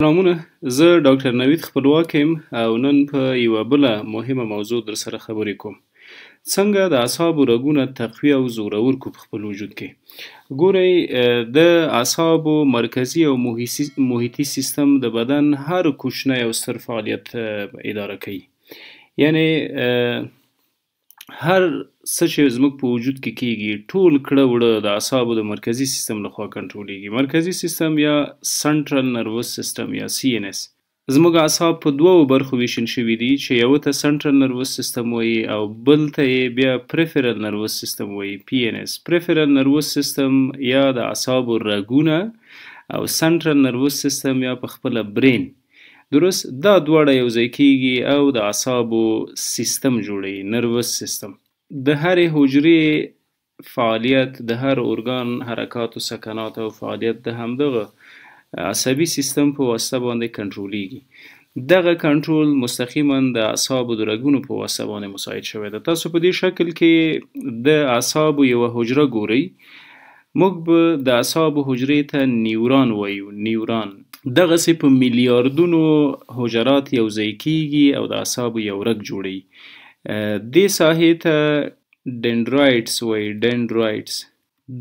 سلامونه، زه ډاکټر نوید خپلواک یم او نن په یوه بله مهمه موضوع در سره خبرې کوم. څنګه د اعصابو رګونه تقویه او زورور کو په خپل وجود کې. ګورئ، د اعصابو مرکزي او محیطي سیستم د بدن هر کوچنی او ستر فعالیت اداره کوي. یعنې هر څه چې زموږ په وجود کې کیږي، ټول کړه وړه د اعصابو د مرکزي سیستم لخوا کنټرولیږي. مرکزي سیستم یا central nervous system یا CNS. زموږ اعصاب په دوو برخو ویشل شوي دي، چې یوه ته central nervous system وایي او بل ته یې بیا peripheral nervous system وایي، PNS. Peripheral nervous system یا د اعصابو رګونه او central nervous system یا په خپله brain. درست، دا دواړه یو ځای کیږي او د اعصابو سیستم جوړوي، nervous system. د هرې حجرې فعالیت، د هر ارګان حرکات و سکنات او فعالیت د همدغه عصبي سیستم په واسطه باندې کنټرولیږي. دغه کنټرول مستقیما د اعصابو د رګونو په واسطه باندې مساعد شوی ده. تاسو په دې شکل کې د اعصابو یوه حجره ګورئ. موږ به د اعصابو حجرې ته نیوران وایو، نیوران. دغسې په میلیاردونو حجرات یو ځای کیږي او د اعصابو یو رګ جوړوي. دې ساحې ته dendrites وایي، dendrites.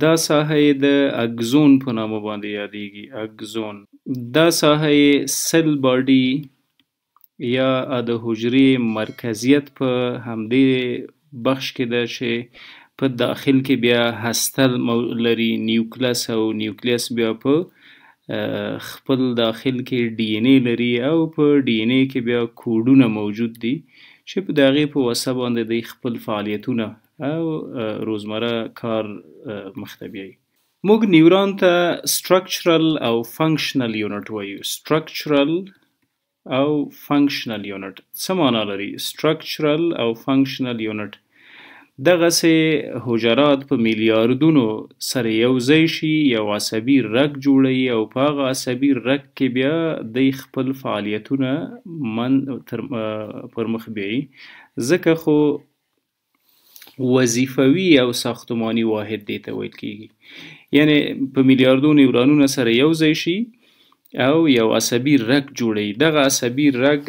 دا ساحه یې د axon په نامه باندې یادیږي، axon. دا ساحه یې cell body یا د حجرې مرکزیت په همدې بخش کې ده، چې په داخل کې بیا هسته لري، nucleus، او nucleus بیا په خپل داخل کې DNA لري، او په DNA کې بیا کوډونه موجود دي چې د هغې په واسطه باندې دی خپل فعالیتونه او روزمره کار مخته بیایي. موږ نیوران ته structural او functional unit وایو. Structural او functional unit څه معنا لري؟ Structural او functional unit، دغسې حجرات په میلیاردونو سره یو ځای شي، یو عصبي رګ جوړوي، او په هغه عصبي رګ کې بیا دی خپل فعالیتونه من تر پر مخ بیایي، ځکه خو وظیفوي او ساختماني واحد دې ته ویل کیږي. یعنې په میلیاردو نیورانونه سره یو ځای شي او یو عصبي رګ جوړوي. دغه عصبي رګ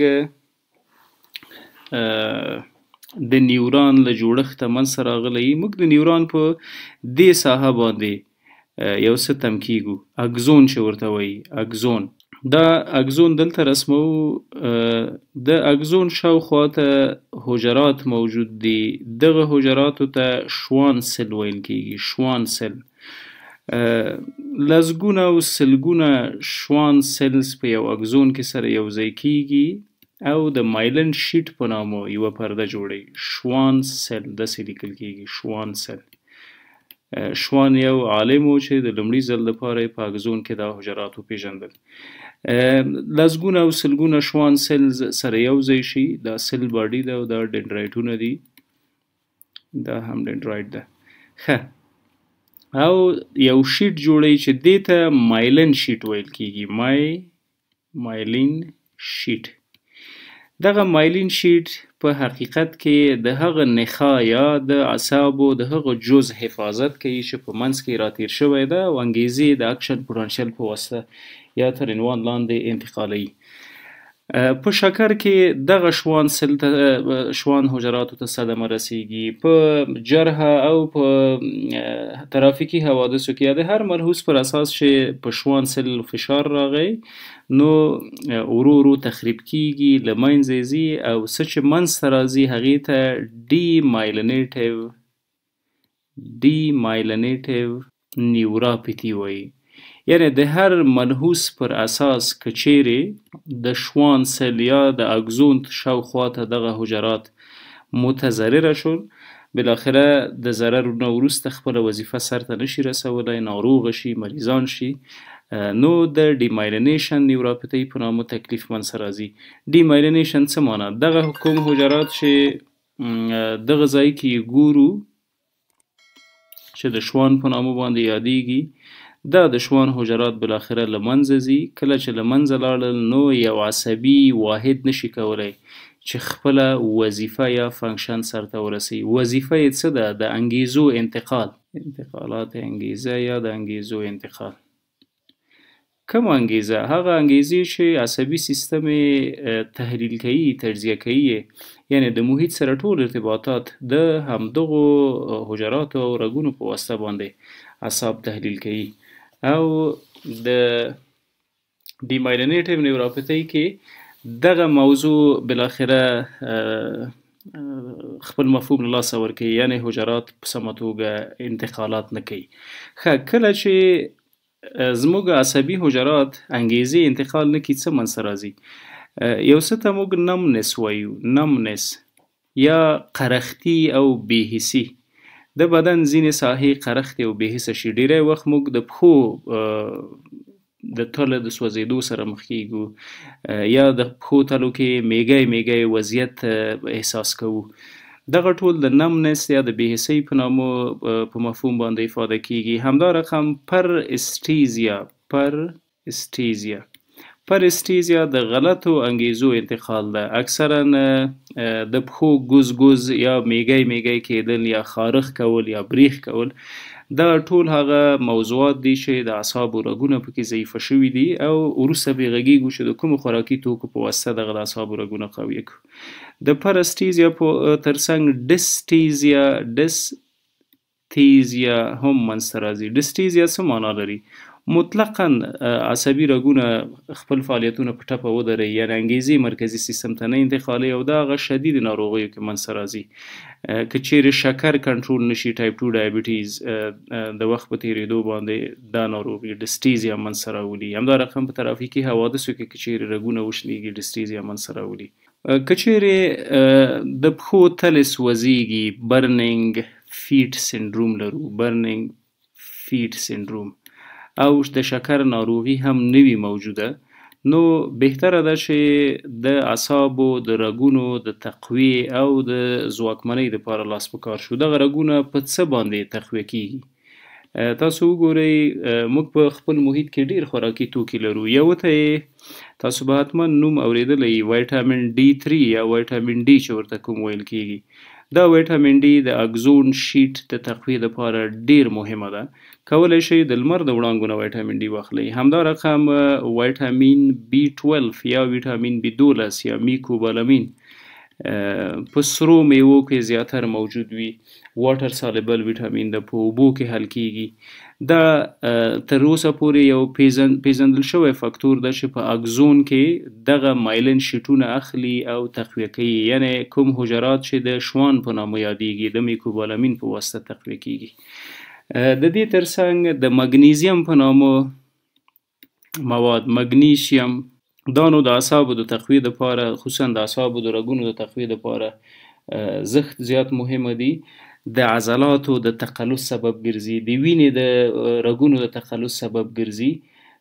د نیوران له جوړښته منځته راغلی. موږ د نیوران په دې ساحه باندې یو څه تم کیږو، axon چې ورته وایي، axon. دا axon دلته رسموو. د axon شاوخوا ته حجرات موجود دي. دغه حجراتو ته Schwann cell ویل کیږي، Schwann cell. لسګونه او سلګونه Schwann cells په یو axon کې سره یو ځای کیږي او د myelin sheath په نامه یوه پرده جوړوي. Schwann cell داسې لیکل کیږي، Schwann cell. شوان یو عالم و چې د لومړي ځل لپاره یې په axon کې دا حجرات وپېژندل. لسګونه او سلګونه Schwann cells سره یو ځای شي. دا cell body ده او دا dendrite ونه دي، دا هم dendrite ده. ښه، او یو sheath جوړوي چې دې ته myelin sheath ویل کیږي، myelin sheath. دغه myelin sheath په حقیقت کې د هغه نخاع یا د اعصابو د هغه جز حفاظت کوي چې په منځ کې راتیر شوی ده او انګیزې د action potential په واسطه یا تر عنوان لاندې انتقالوي. په شکر کې دغه Schwann cell ته، شوان حجراتو ته صدمه رسیږي. په جرح او په ترافیکي حوادثو کې یا د هر ملحوظ پر اساس چې په Schwann cell فشار راغی، نو ورو ورو تخریب کیږي، له منځه یې ځي، او څه چې منځته راځي هغې ته demyelinative neuropathy وایي. یعنې د هر ملحوظ پر اساس که چیرې د Schwann cell یا د axon شاوخوا ته دغه حجرات متضرره شول، بالاخره د ضرر نه وروسته خپله وظیفه سرته نشي رسولی، ناروغه شي، مریضان شي، نو د demyelination neuropathy په نامه تکلیف منځته راځي. Demyelination څه معنا؟ دغه کوم حجرات چې دغه ځای کې یې ګورو چې د شوان په نامه باندې یادیږي، دا د شوان حجرات بالاخره له منځه ځي. کله چې له منځه لاړل، نو یو عصبي واحد نشي کولی چې خپله وظیفه یا function سرته ورسوي. وظیفه یې څه ده؟ د انګیزو انتقال، انتقالات انګیزه یا د انګیزو انتقال. کومه انګیزه؟ هغه انګیزې چې عصبي سیستم یې تحلیل کوي، تجزیه کوي یې، یعنې د محیط سره ټول ارتباطات د همدغو حجراتو او رګونو په واسطه باندې اعصاب تحلیل کوي. او د demyelinative neuropathy کې دغه موضوع بالاخره خپل مفهوم له لاسه ورکوي، یعنې حجرات په سمه توګه انتقالات نه کوي. ښه، کله چې زموږ عصبي حجرات انګیزې انتقال نه کړي، څه منځته راځي؟ یو څه ته موږ numbness وایو، numbness یا قرختي او بې حسي. د بدن ځینې ساحې قرختې او بې حسه شي. ډیری وخت موږ د پښو د تلو د سوځېدو سره مخ کیږو، یا د پښو تلو کې میږی میږی وضعیت احساس کوو. دغه ټول د numbness یا د بې حسۍ په نامه په مفهوم باندې افاده کیږي. همدا رقم paresthesia، paresthesia، paresthesia د غلطو انګیزو انتقال ده. اکثرا د پښو ګوز ګوز یا میږی میږی کېدل یا خارښ کول یا بریښ کول، دا ټول هغه موضوعات دي چې د اعصابو رګونه پکې ضعیفه شوي دي او وروسته پرې غږیږو چې د کومو خوراکي توکو په واسطه دغه د اعصابو رګونه قویه کړو. د paresthesia په ترڅنګ dysesthesia، dysesthesia هم منځته راځي. dysesthesia څه معنا لري؟ مطلقاً عصبي رګونه خپل فعالیتونه په ټپه ودروي، یعنې انګیزې مرکزي سیستم ته نه انتقالوي او دا هغه شدید ناروغیو کې منځته راځي. که چیرې شکر کنټرول نشي، type 2 diabetes، د وخت په تیریدو باندې دا ناروغي dysesthesia منځته راولي. همدا رقم په ترافیکي حوادثو کې که چیرې رګونه وشلیږي، dysesthesia منځته راولي. که چیرې د پښو تلې سوځیږي، burning feet syndrome لرو، burning feet syndrome، او د شکر ناروغي هم نه وي موجوده، نو بهتره ده چې د اعصابو د رګونو د تقویې او د ځواکمنۍ دپاره لاس په کار شو. دغه رګونه په څه باندې تقویه کیږي؟ تاسو وګورئ، موږ په خپل محیط کې ډیر خوراکي توکي لرو. یو ته یې تاسو به حتما نوم اورېدلی، ویټامین ډي 3 یا ویټامین ډي چې ورته کوم ویل کیږي. دا ویټامین ډي د axon sheath د تقویې دپاره ډیر مهمه ده. کولی شئ د لمر د وړانګو نه ویټامین ډي واخلئ. همدا رقم ویټامین بي 12 یا ویټامین بي 12 یا میکوبالامین په سرو میوو کې زیاتره موجود وي. water soluble ویټامین ده، په اوبو کې حل کیږي. دا تر اوسه پورې یو پیژندل شوی فاکتور ده چې په axon کې دغه myelin sheath ونه اخلي او تقویه کوي، یعنې کوم حجرات چې د شوان په نامه یادیږي د میکوبالامین په واسطه تقویه کیږي. د دې ترڅنګ د مګنیزیم په نامه مواد، مګنیشیم، دا نو د اعصابو د تقویې دپاره، خصوصا د اعصابو د رګونو د تقویې دپاره زښت زیات مهمه دي. د عضلاتو د تقلص سبب ګرځي، د وینې د رګونو د تقلص سبب ګرځي.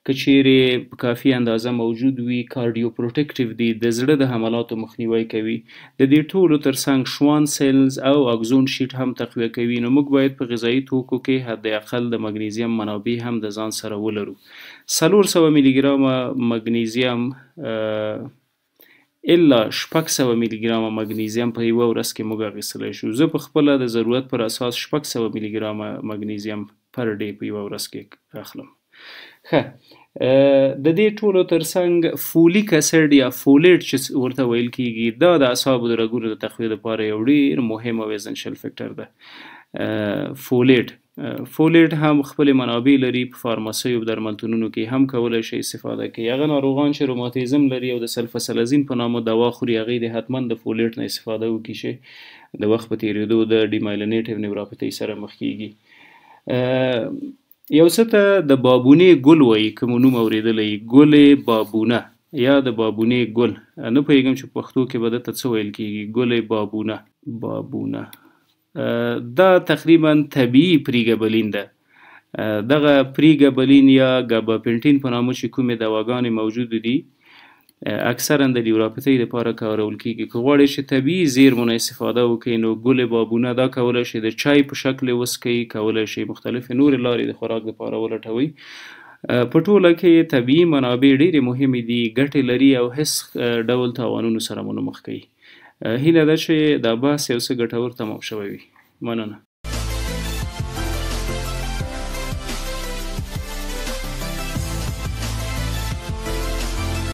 که چیرې په کافي اندازه موجود وي، cardioprotective دي، د زړه د حملاتو مخنیوی کوي. د دې ټولو ترڅنګ Schwann cells او axon sheath هم تقویه کوي. نو موږ باید په غذایي توکو کې حد اقل د مګنیزیم منابع هم د ځان سره ولرو. 400 میلي ګرامه مګنیزیم الا 600 میلي ګرامه مګنیزیم په یوه ورځ کې موږ اخیستلی شو. زه په خپله د ضرورت پر اساس 600 میلي ګرامه مګنیزیم per day په یوه ورځ کې اخلم. ښه، د دې ټولو ترڅنګ folic acid یا folate چې ورته ویل کیږي، دا د اعصابو د رګونو د تقویې لپاره یو ډیر مهم او essential factor ده. folate هم خپلې منابع لري، په فارماسیو او درملتونونو کې هم کولی شئ استفاده کړئ. هغه ناروغان چې روماتیزم لري او د سلفاسلازین په نامه دوا خوري، هغوی دې حتما د folate نه استفاده وکړي چې د وخت په تیریدو د demyelinative neuropathy سره مخ کیږي. یو څه ته د بابونې ګل وایي، که مو نوم اورېدلی، ګل بابونه یا د بابونې ګل، نه پوهېږم چې پښتو کې به ده ته څه ویل کیږي، ګل بابونه. بابونه دا تقریبا طبیعي پریګابلین ده. دغه پریګابلین یا ګاباپنټین په نامه چې کومې دواګانې موجودې دي، اکثرا د neuropathy لپاره کارول کیږي. که غواړئ چې طبیعي زیرمو نه استفاده وکړئ، نو ګل بابونه دا کولی شئ د چای په شکل یې وڅکئ، کولی شئ مختلفې نورې لارې د خوراک لپاره ولټوئ. په ټوله کې طبیعي منابع ډېرې مهمې دي، ګټې لري او هیڅ ډول تاوانونو سره مو نه مخ کوي. هیله ده چې دا بحث یو څه ګټور تمام شوی وي. مننه.